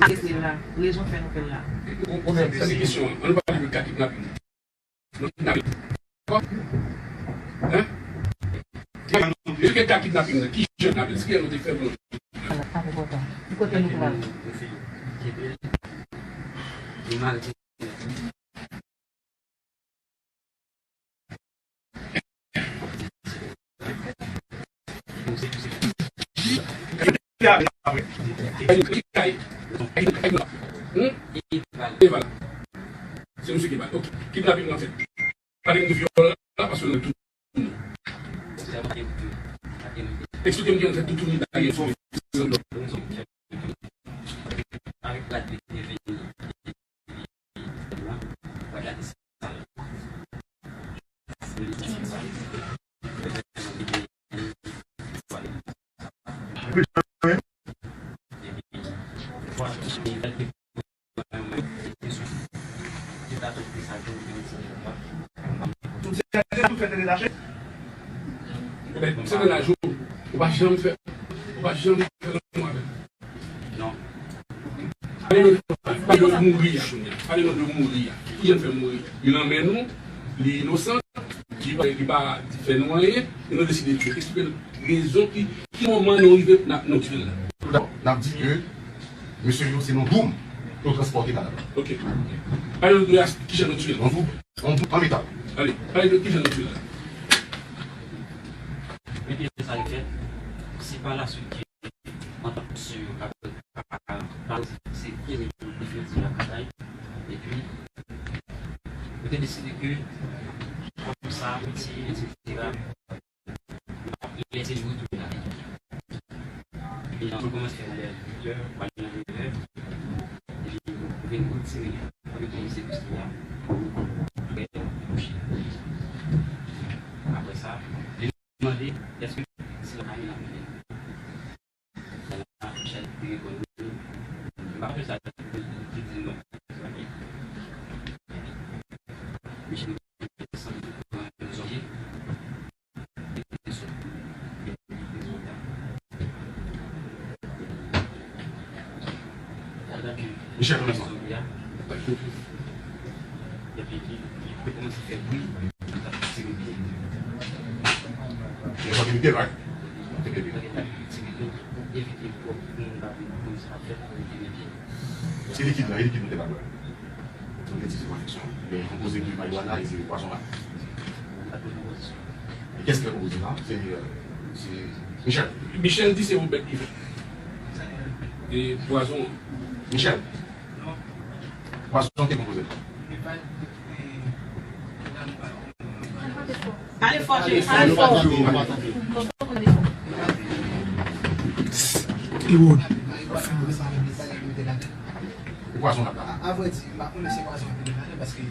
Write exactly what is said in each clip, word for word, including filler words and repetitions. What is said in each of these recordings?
Arete l la. Rezon fè nou fè l la. Ou, ou menm, sa se kesyon an. Ann pale de ka kidnaping. Nou kidnape. Dakò? Hein? Esplike ka kidnaping nan. Ki jan n ap esplike nou te fè pou nou? Ki kote nou pral? Hmm? Eval. Se misye ki Eval. Ok. Kidnaping nan fèt. Pale m de vyòl la, paske nou tout. Eksplike m kijan fè toutouni bagay. Ebyen, se mennaj ou, ou pa janm fè, ou pa janm fè lanmou avè l. Non. Pale nou, pale nou de mouri a, kounye a. Pale nou de mouri a. Ki jan l fè mouri? Li nan men nou, li inosan, li pa, li pa fè nou anyen, e nou deside tiye l. Eksplike nou rezon ki, ki moman nou rive n ap, nou tiye l la. Tout dabò, n ap di ke mesye yo se nan doum yo transpòte kadavre. Ok. Pale nou de ki jan nou tiye l. Nan doum, nan doum an metal. Ale, pale de ki jan nou tiye l la. Ebyen, sa li fèt, se pa la suite ke antan ke mesye yo ka, ka, ka, se ki yo te fè di lakay, epi yo te deside ke kòm sa, mete, etsetera, lè se li retounen lakay. Epi, nou kòmanse fè lè uit è, pral nan nevè, epi nou vin retire, nou vin retire pistol la, apre, kouche. Apre sa, li mande, èske se lakay li n ap mennen l? Michel te reponn li, m pa konn sa ki di non. Michel te sanble pran yon zòrye. Michel, konn sa. Epi li, li kòmanse fè bri, li t ap tire pye. Li t ap tire pye, right? Li t ap tire pye pou evite pwòp moun ta vin konn sa k ap fèt pou li tire pye. Se likid la, e likid nou te ba bwè. Nou te di se pwoteksyon. Men konpoze de marijuana e se pwazon la. E kiyès ki fè konpoze la? Se, euh, se Michel. Michel di se yon bèt ki fè. E pwazon. Michel. Pwazon te konpoze. Pale fò, cheri, pale fò. Li wòd. E pwazon la. A, avrèdi, m pa konnen se pwazon ki te ladan paske ki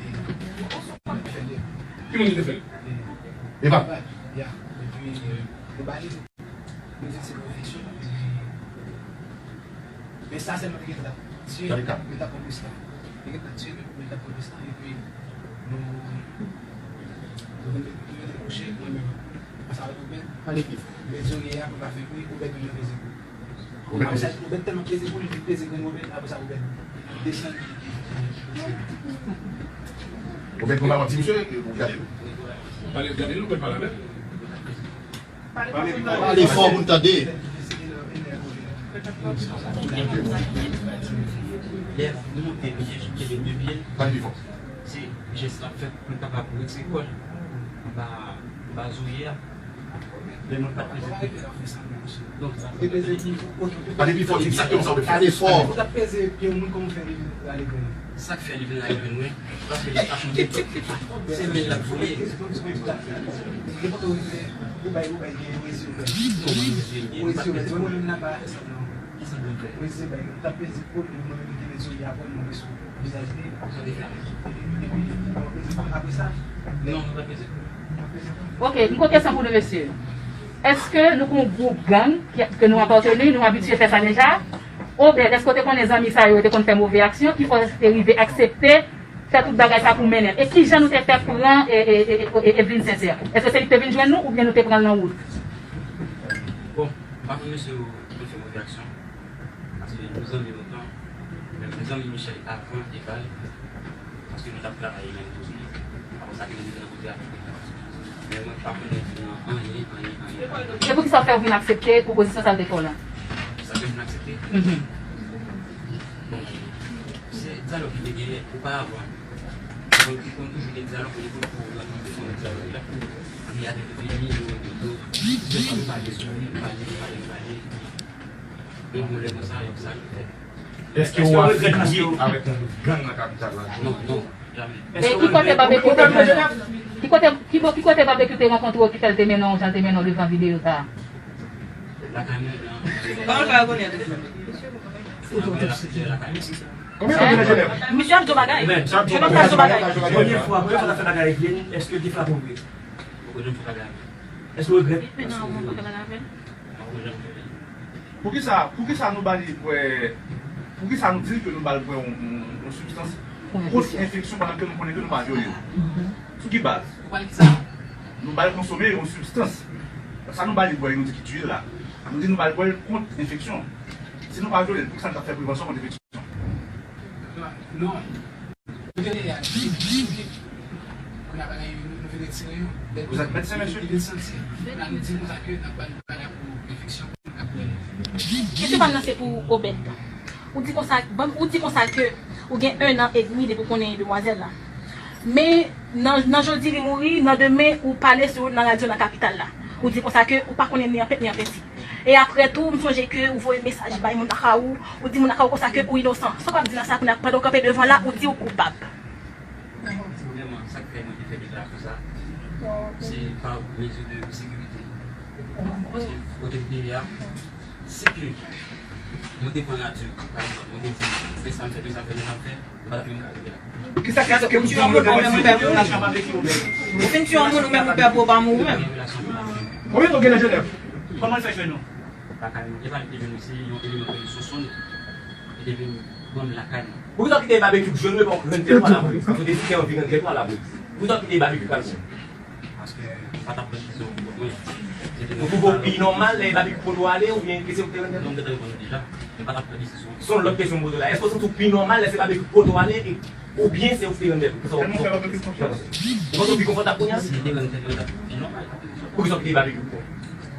moun ki te fè l? Eval. Ya. Epi, yo ba li. Mwen di se pwofesyon. Men sa sèlman te gentan tiye, men t ap pran plis tan. Te gentan tiye, men, men t ap pran plis tan. Epi, nou, nou vin, nou vin kouche, mwen menm. Ansanm avèk Obed. Pale pi fò. Obed, zòrye a, pou l pa fè bri, Obed vin peze kou. Obed peze. Apre sa, Obed tèlman peze kou, li vin peze grenn Obed, apre sa, Obed desann. Obed, konn pa pati, misye, ou gade l. Pale, gade l, ou pale avè l. Pale fò pou n tande. Lè nou monte pye, kenbe de pye l, se jès l ap fè pou l kapab retire kò l anba, anba zòrye a. Men mwen pa t peze pye. Donk, pale pi fò, di egzakteman sa w te fè. Pale fò. Ou t ap peze pye yon moun, kòman w fè li rale grenn? Sa k fè li vin lage mwen, paske li pa chante. Se men l ap voye. Nenpòt ou rive, ou bay, ou bay gen rezilta. Rezilta, mwen menm la pa ansanm non. Rezilta bay, t ap peze po, mwen menm ki te mete sou li apre, mwen sou vizaj li. Epi, epi, bon, rezilta, apre sa, non, nou pa peze. Ok, m gon kesyon pou nou mesye. Èske nou gon gwoup gang ke, ke nou apateni, nou abitye fè sa deja? Obed, èske w te konnen zanmi sa yo te konn fè move aksyon ki fè w te rive aksepte fè tout bagay sa pou mennen l? E kijan nou te fè pran e, e, e, e, e Evelyne Sincère? Èske se li ki te vin jwenn nou oubyen nou te pran l nan wout? Bon, m pa konn mesye yo te konn fè move aksyon. Paske nou zanmi lontan, Men mezanmi Michel avan e pa l, paske nou t ap travay menm tou. Apre sa ke nou te nan kote a. Men mwen pa konnen nan anyen, anyen, anyen. E poukisa w fè w vin aksepte pwopozisyon sa l te fè w la? Sa ke m vin aksepte? Mhm. Bon, se dyalòg ki te genyen oparavan. Donk, li konn toujou gen dyalòg, li konn pou rankontre pou dyalòg la. Li avèk vini, nou rankontre. Pale, pale, pale, pale. Yon pwoblèm konsa, yon sa ki fèt. Èske w anfin avèk yon gang nan kapital la? Non, non, jamè. E ki kote Babekyou te, ki kote, ki bo-, ki kote Babekyou te rankontre w ki fè l te mennen w jan l te mennen w devan videyo sa a? Lakay mwen, nan. Kòman l fè rekonèt ou? Lakay mwen. Konbyen tan w gen nan Jenèv? Misye ap di w bagay. Jenèf ap di w bagay. Premye fwa, premye fwa w ap fè bagay avèk li, èske l te frape w vre? Poko janm fè bagay avè l. Èske w regrèt? Non, mwen pa fè bagay avè l. Poko janm fè bagay. Poukisa, poukisa nou ba li bwè, poukisa nou di ke nou ba l bwè yon, yon, yon sibstans kont enfeksyon pandan ke nou konnen ke nou pa vyole l? Sou ki baz? Nou ba l kisa? Nou ba l konsome yon sibstans. Sa nou ba li bwè, nou di ki dwil la. Nou di nou ba l bwè l kont enfeksyon. Si nou pa vyole l, poukisa nou t ap fè prevansyon kont enfeksyon? Non. Kote li ye a, li di, kounye a bagay yo, nou vin retire yo. Vous êtes médecin, monsieur? Li vin santi. La, nou di konsa ke n ap ba l bagay pou enfeksyon, pou l ka bwè. Kesyon pa m nan se pou Obed. Ou di konsa, bon, ou di konsa ke ou gen en an edmi depi w konnen demwazèl la. Men, nan, nan jodi li mouri, nan demen ou pale sou nan radyo nan kapital la. Ou di konsa ke ou pa konnen ni an pent ni an penti. E apre tou, m sonje ke ou voye mesaj bay moun lakay ou, ou di moun lakay ou konsa ke ou inosan. Sa w ap di nan sa kounye a, pandan w kanpe devan la, ou di ou koupab. Premyèman, sa k fè mwen te fè deklarasyon sa, se pa mezi de sekirite. Paske kote m te ye a, si ke mwen te pran radyo, pa egzanp, mwen te di, fè sa m fè, fè sa m fè, fè sa m fè, Kisa ki fè ke ou di moun yo pa pè pou ou? Ou fin tiye yon moun, ou menm ou pè pou ou pa mouri menm. Konbyen tan w gen nan Jenèf? Kòman l fè jwenn ou? Lakay mwen. E pa li te jwenn mwen, se yon eleman ke li sosonn. Li te vin pran m lakay mwen. Poukisa w kite Babekyou jwenn ou epi w rann tèt ou a lapolis? Ou te di ke w vin rann tèt ou a lapolis. Poukisa w kite Babekyou pran l? Paske m pa t ap pran desizyon pou kont mwen. Se te... Ou twouve w pi nòmal lè Babekyou pote w ale oubyen ke se ou ki te rann tèt ou? Non, m te reponn ou deja. M pa t ap pran desizyon. Se yon lòt kesyon m poze w la. Èske w santi w pi nòmal lè se Babekyou ki pote w ale e, oubyen se ou ki te rann tèt ou? Kisa w panse? Ou panse w pi konfòtab kounye a? Si m te rann tèt mwen, m t ap pi nòmal. Poukisa w kite Babekyou pran w?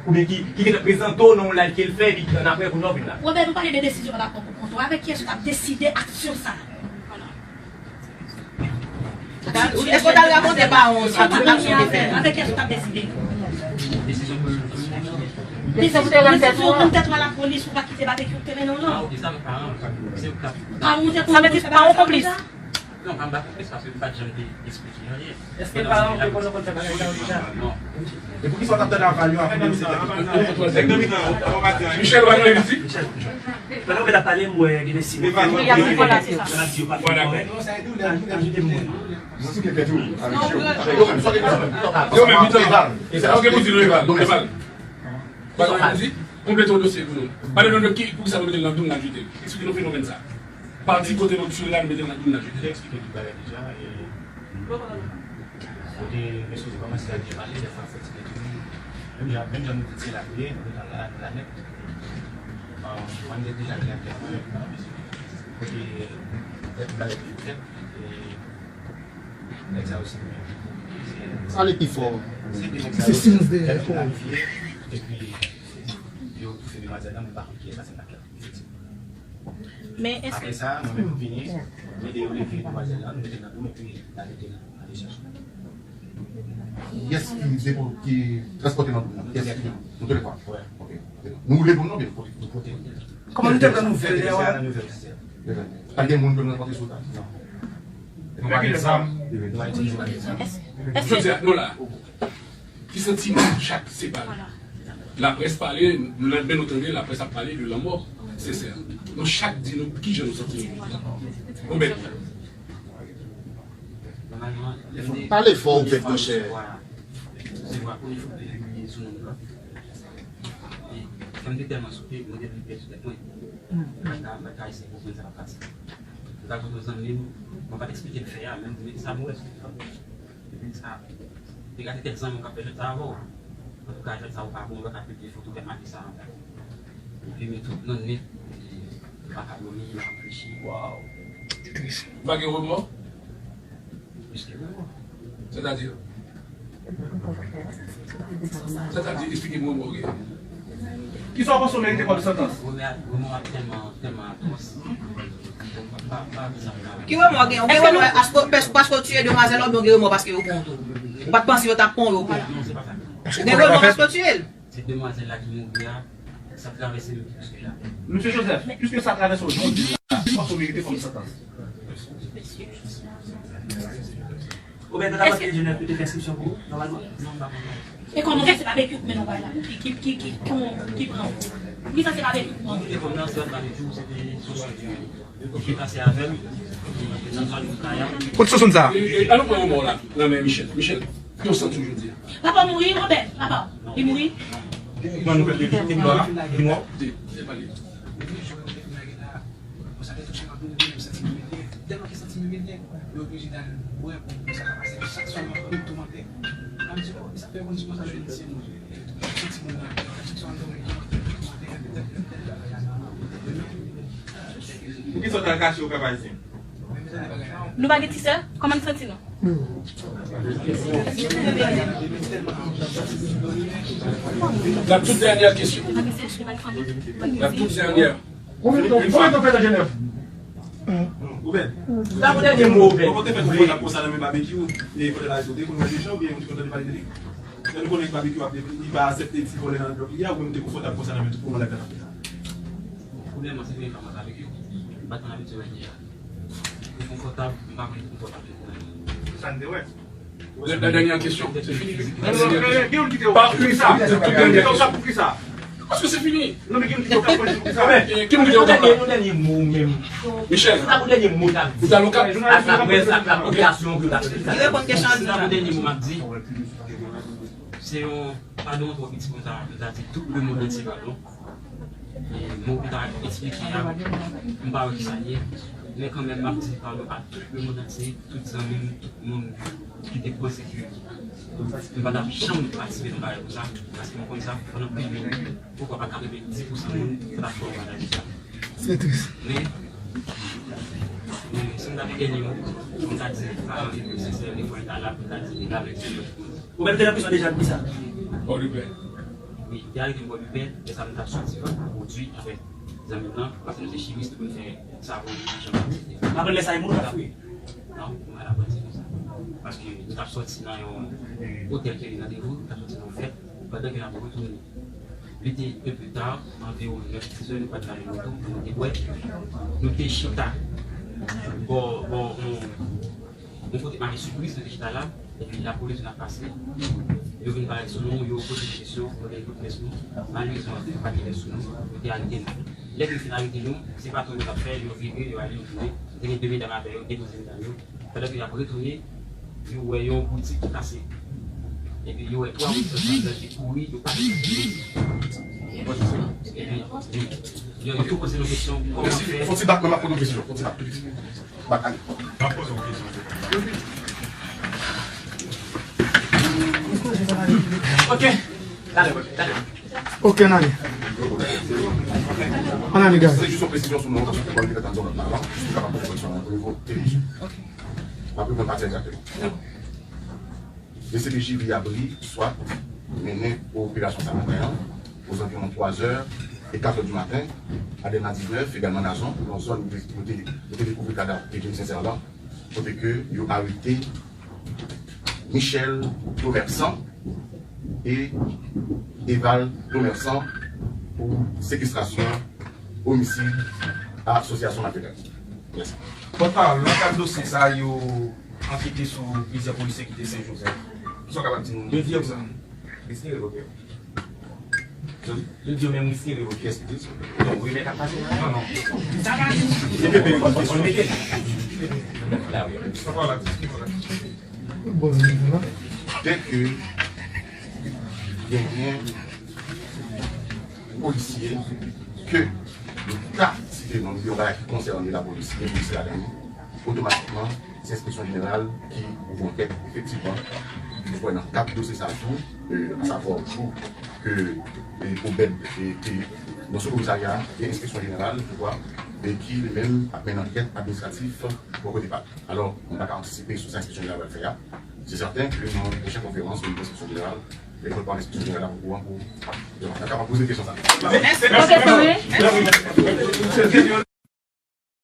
Oubyen ki, ki gentan prezante w nan yon live ke l fè, epi annapre kounye a w vin la? Robert, nou pale de desizyon w t ap pran pou kont ou. Avèk kiyès ou t ap deside aksyon sa a? Èske w t al rakonte paran w sa, tout aksyon w te fè? Avèk kiyès ou t ap deside? Desizyon pou, desizyon pou te rann tèt ou a. Desizyon pou te rann tèt ou a lapolis pou pa kite Babekyou te mennen w, non. Ah, ok, sa avèk paran m. Se ou k ap... Paran w te konplis sa? Non, pa m pa konplis paske m pa t janm te eksplike anyen. Èske paran w te konn konn fè bagay sa yo deja? Non. E poukisa w t ap tande aval yo avan menm se tèt ou? Michel, w ap vin isit? Pandan w t ap pale, m wè gen de siy. Wi, y ap di fò la, se sa. Ajoute m. Yo menm, yo menm, yo menm. Sa w gen pou di nou, Eval? Eval. Bagay pou di, konplete yon dosye pou nou. Pale nou de ki, poukisa nou mete l nan doum nan jete l. Eksplike nou fenomèn sa. Pati kote nou tire la, nou mete l nan doum nan jete l. Te eksplike tout bagay deja, e kote mesye yo kòmanse ap byen pale, dèfwa fè ti detounen. Menm jan, menm jan nou di se la priye, nou gentan la, nou la nèt. Mwen, mwen deja klè, klè, klè. Kote, lè tout bagay ki fèt, e, nèg sa yo se menm. Pale pi fò. Se de nèg sa yo ki planifye, epi yo toufe demwazèl la, mwen pa konn kiyès la, se pa klè. Men èske... Apre sa, mwen menm m vini, m ede yo leve demwazèl la, nou mete l nan doum, epi n al mete l nan dechaj. Kiyès ki depo-, ki transpòte nan doum nan? Kiyès ki, nou tou lè twa? Wi. Ok. Nou woule doum nan, oubyen nou pote? Nou pote. Kòman nou te pran nouvèl lè a? Nouvèl, se sa. Pa gen moun pou nou rankontre sou ta? Non. Nou pa gen zam. Jodi a, nou la. Ki santiman chak separe? Laprès pale, nou lendmen nou tande laprès ap pale de lanmò Sensè. Nou chak di nou kijan nou santi nou jodi a. Obed. Pale fò, Obed, monchè. Se vwa premye fwa m te vin sou nonm nan. E kè m te tèlman souke, mwen te vle pèdi tèt mwen. Mwen pa t ka, mwen pa t ka eseye konprann sa k ap pase. Mwen t al kote yon zanmi m, mwen pa t eksplike l fè a, men m di, men sa m wè sou ekran. Epi sa, te gade kèk zanmi w k ap fè jwèt sa avè w. Antouka, jwèt sa ou pa bon, ou pa ka pibliye foto kèk atis sa ankò. Epi men tout nan nèt, epi pa ka dòmi, m ap reflechi. Waw. Se tris. Ou pa gen remò? Plis ke remò. Sètadi? Sètadi, eksplike m remò w gen. Kisa w panse w merite kòm santans? Remò, remò a tèlman, tèlman atwòs. Pa, pa, pa, sa, sa. Ki remò w gen? Ou gen remò paske, paske, paske w tiye demwazèl la, oubyen w gen remò paske yo pran w tou? Ou pa t panse yo t ap pran w, yo pran w? Non, se pa sa. Ou gen remò paske w tiye l? Se demwazèl la ki mouri a, sa travèse m plis ke la. Mesye Joseph, piske sa travèse w jodi a, ou panse w merite kòm santans? Obed, nou ta panse Jenèf pou te fè enskripsyon pou ou, nòmalman? Non, m pa konnen. E kòman, kisa se babekyou k mennen w bay la? Ki, ki, ki, ki, ki pran w? Kisa se babekyou k pran w? Te kòm nan, se babekyou, se te sou Ki pase avè m, e, nan zòn Kaya. Kot soson sa? E, e, an nou pran yon mò la, nan men Michel. Michel, ki w santi w jodi a? Papa mouri, Robert, papa, li mouri. Kòman nou fè te, te mò a, li mò? Di, di, pale. Poukisa w t al kache w ka pa di m? Nou pa gen ti sè? Kòman n santi nou? La toute dernière question. La toute dernière. Konbyen tan, konbyen tan w fè nan Jenèv? Oubyen, sa pou dènye mo, Oubyen. Kòman te fè nou konn ap konsa nan men Babekyou? E kote la, kote pou nou deja, oubyen nou te kontan pale de li? Lè nou konnen Babekyou ap, li pa aksepte ti vòlè nan blòk li a, oubyen nou te konfòtab konsa nan men tout moun lè k ap fè sa? Premyèman, se premye fwa m wè Babekyou. M pa t konn abitye wè li a. Li konfòtab, m pa konn li konfòtab. Sa n te wè. La, la dènyè kesyon, se fini. Gen moun ki te okouran pou sa. Gen moun ki te okouran pou sa. Paske se fini. Non, men gen moun ki te okouran pou sa. Ki moun ki te okouran? Yon dènye mo menm. Michel. Sa pou dènye mo ta di. Ou ta lokal? Ak laprès, ak lapopilasyon pou ta di. Li reponn kesyon an. Sa pou dènye mo m ap di. Se yon, padon twò piti pou m ta, pou m ta di tout lemonn antye padon. E mo pou ta eksplike a, m pa wè kisa l ye. Men kanmenm, m ap di padon a tout lemonn antye, tout zanmi m, tout moun ki te panse ke m pa t ap janm patisipe nan bagay konsa, paske m konn sa, pandan pil moun, poukwa pa katrevenndis pousan moun, pa t ap fè yon bagay konsa. Se tris. Men, men, si m ta gen dènye mo, m ta di, pa anvi pou sensè, li fò l ta la, pou l ta di, li la avèk se lòt moun. Ou menm te nan prizon deja, pou kisa? Pòdepè. Wi, te arete m Pòdepè, lè sa m t ap soti pran pwodui avèk zanmi m nan, paske nou se chimis, nou konn fè savon, machin, et cetera. Apre lè sa, e moun ou t ap fouye? Non, mwen aprann se konsa. Paske nou t ap soti nan yon otèl ke li nan Devo, nou t ap soti nan yon fèt, pandan ke n ap retounen. Li te un peu tard, anviwon nèf, dis zè, nou pa t nan moto, nou te bwè, nou te chita bò, bò, yon yon kote mache sipriz, nou te chita la, epi lapolis vin ap pase. Yo vin pale sou nou, yo poze nou kesyon, yo gen tout lè sou nou. Malerezman, yo pa t gen lè sou nou, yo te arete nou. Lè ke yo fin arete nou, se pa tou yo t ap fè, yo vire, yo ale, yo tounen. Te gen de medam avè yo, depoze medam yo. Pandan ke y ap retounen, yo wè yon boutik ki kase. Epi yo wè twa moun sòti anndan ki kouri, yo pase sou yo. Epi, wi, yo, yo poze nou kesyon, kòman fè? Fon ti bak, mwen m ap poze yon kesyon. Fon ti bak, tou piti. Bak, ale. Ok. Talè, talè. Ok, ann ale. Ann ale, guys. Se jis yon presizyon sou non, paske mwen li fèt nan zòn nan, jis pou kapab poze kesyon nan nivo televizyon. Ok. M ap reponn pati egzakteman. D C P J V Abri, swat, mennen operasyon sa maten an, ozanviwon twa zè e kat è di maten, a Dèlma diznèf, egalman Nazon, nan zòn kote yo te, yo te dekouvri kadav Eugène Sincère lan, kote ke yo arete Michel Domersan e Eval Domersan pou sekestrasyon, omisid, asosyasyon malfektè. Mèsi. Pòtpawòl, nan kad dosye sa, yo ankete sou plizyè polisye ki te Sen Jozèf. Kisa w kapab di nou? Yo di yo sa. Riske revoke yo. Yo di yo menm riske revoke. Kiyès ki di sa? Non, rimè k ap pase la. Non, non. Li pepe reponn kesyon. Dèke genyen polisye ke nou ka site non, yon bagay ki konsène lapolis, gen polisye ladan li, otomatikman, se enspeksyon jeneral ki ouvri ankèt, efektivman. Nou kwè nan kat dosye sa tou, e, asavwa jou ke, e, Obed, e, te nan sou komisarya, e enspeksyon jeneral, je crois, e ki li menm ap mennen ankèt administratif bò kote pa l. Alò, nou pa ka antisipe sou sa enspeksyon jeneral pral fè a. Se sèten ke nan pwochen konferans, minis enspeksyon jeneral, lekòl pa enspeksyon jeneral ap okouran pou, nou kapab poze kesyon sa.